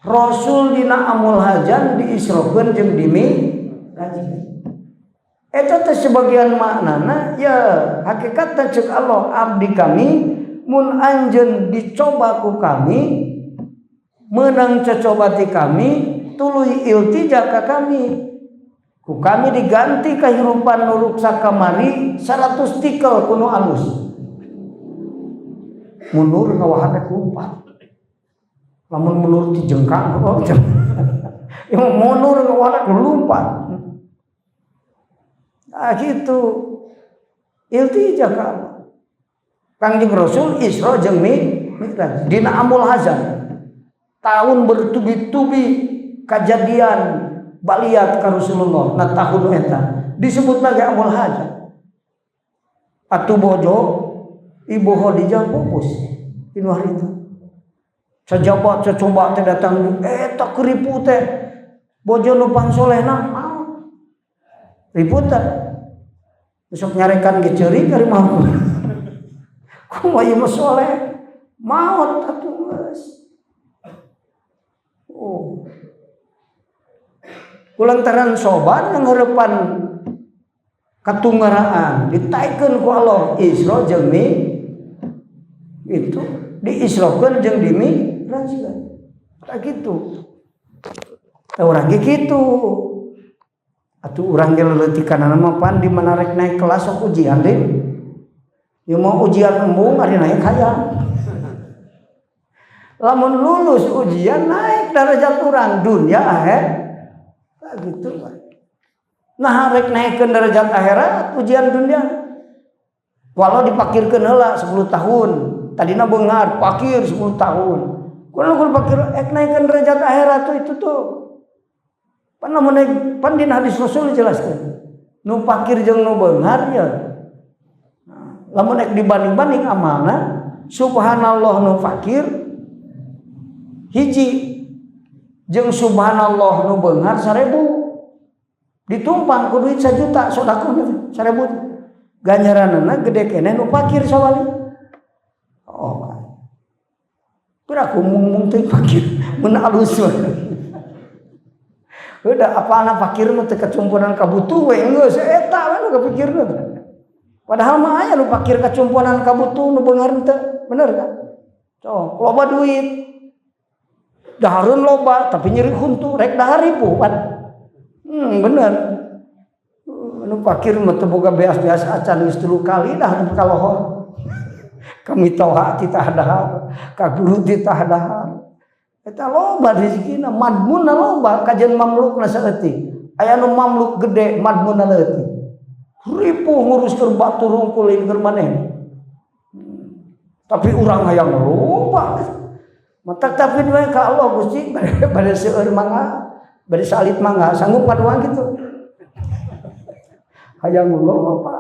Rasul dina amul hazan diisrokeun jeung dimi'rajkeun. Eta teh sebagian maknana ya, hakikatna cek Allah, abdi kami, mun anjeun dicoba ku kami, menang cocoba ti kami, tuluy iltija ka kami, ku kami diganti kehidupan nu ruksak kamari 100 tikel ku nu alus. Mundur ngawahan rek lumpat, lamun mundur ti jengkang, oh, ya mundur ngawahan rek lumpat. Nah, gitu iltija ka Allah. Kangjeng Rasul Isra jeung Mi'raj dina amul hazan, tahun bertubi-tubi kejadian baliat ka Rasulullah. Nah, tahun eta disebut lagi amul hazan. Atuh bojo Ibu Khadijah pupus dinu hari itu. Sajabat coba teh datang eta keripu teh, bojo nu pansolehna maot ribut teh. Besok nyarekan ge ceurik ari mau kumaha, ieu mah soleh maot atuh geus. Oh, kulantaran sobar ngeurepan katunggaraan, ditaikeun ku Allah Isra jeung Mi, itu diisrokeun jeung dimi'rajkeun. Tak gitu. Tah, urang ge kitu atuh, urang ge leuleutikanana mah pan di mana rek naik kelas sok ujian deh. Ya mau ujian embung ari naik hayang. Lamun lulus ujian, naik derajat urang dunia akhir. Tak gitu. Nah, rek naikkeun derajat akhirat ujian dunia. Walau dipakirkeun heula 10 tahun. Tadina beunghar, pakir 10 tahun. Kulo kudu pakir ek naikkeun derajat akhirat tuh itu tuh. Pan lamun naik pan dina hadis Rasul dijelaskeun. Nu pakir jeung nu beunghar ya. Nah, lamun ek dibanding-banding amalna, subhanallah nu fakir hiji jeung subhanallah nu beunghar 1000, ditumpang ku duit 1 juta sedekah 1000, ganjaranana gede keneh nu fakir sawali. Oh, piraku mung teh fakir mun alus. Udah apa anak fakir mah teu kacumponan kabutuh we, geus eta we nu kapikirna. Padahal mah aya nu fakir kacumponan kabutuh, nu beunghar teu, bener kan? Sok loba duit. Dahareun loba tapi nyeri huntu, rek dahar ripuh pan. Bener. Nu fakir mah teu boga beas-beas acan, geus 3 kali dah ka lohor. Kami toha titah dahar, ka guru titah dahar. Eta loba rezekina, madmunna loba kajian mamlukna saeutik. Aya nu mamluk gede, madmunna leutik. Ripuh ngurus keur batur rungkul keur maneh. Tapi urang hayang loba. Matak tapi we ka Allah, Gusti, bade seueur mangga, bade salit mangga, sanggup ngadoa gitu. Hayang loba.